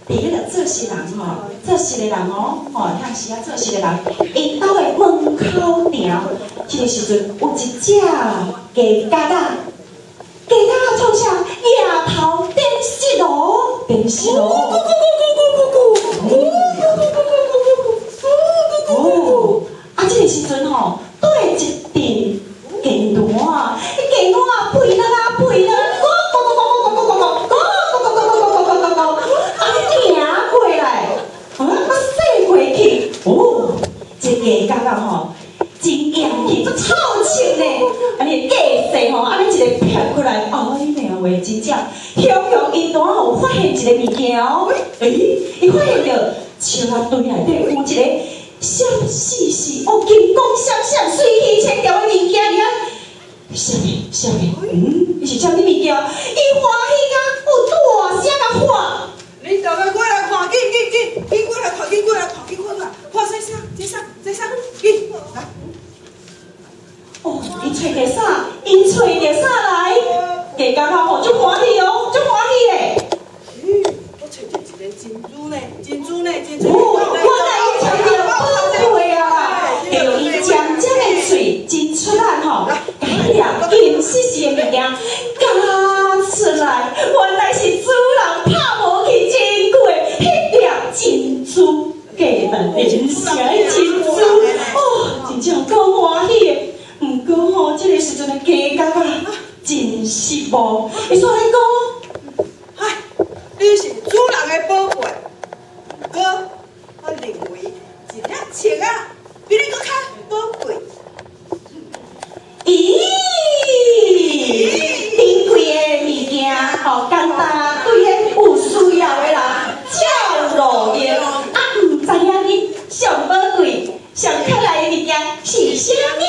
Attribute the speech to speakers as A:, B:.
A: 佇彼个做事人吼，做事的人哦，吼，遐時啊做事的人，𪜶兜的門口埕，這个時陣有一隻雞鴨仔，雞鴨仔創啥？額頭電死咯，電死咯！哦，啊，這个時陣吼，對一陣雞蛋，雞蛋飛啦啦飛啦，咕咕咕咕咕咕咕咕咕咕咕咕咕咕咕咕咕，啊，行過來，啊，踅過去，哦，這雞鴨仔吼，真英氣，足臭臭呢，按呢架勢吼，按呢一個撇過來，哎娘喂，真正，雄雄𪜶單吼發現一個物件哦，欸，伊發現著樹仔堆內底有一個閃爍爍，哦，金光閃閃、水氣千條的物件佇遐，啥物啥物？嗯，伊是啥物物件？伊歡喜甲有大聲共喊。
B: 恁大家過來看，緊緊緊，緊過來看，緊過來看，緊過來看，看啥啥？這啥？這啥？緊來。
A: 哦，伊揣著啥？𪜶揣著啥來？雞鴨仔吼，足歡喜哦，足歡喜的。
B: 咦，我揣著一个珍珠呢，珍珠呢，珍珠。
A: 哦，原來伊揣著寶貝啊！就用伊尖尖的喙，真出力吼，共彼粒金絲絲的物件咬出來。原來是主人拍無去真久的彼粒珍珠，價值連城的珍珠。哦，真正夠歡喜的。毋過吼，這个時陣的雞鴨仔真失望，伊煞來講。
B: 唉，你是主人的寶貝，毋過我認為一粒粟仔比你閣較寶貴。
A: 咦，珍貴的物件吼，簡單對彼有需要的人才有路用。啊，毋知影你上寶貴、上可愛的物件是啥物？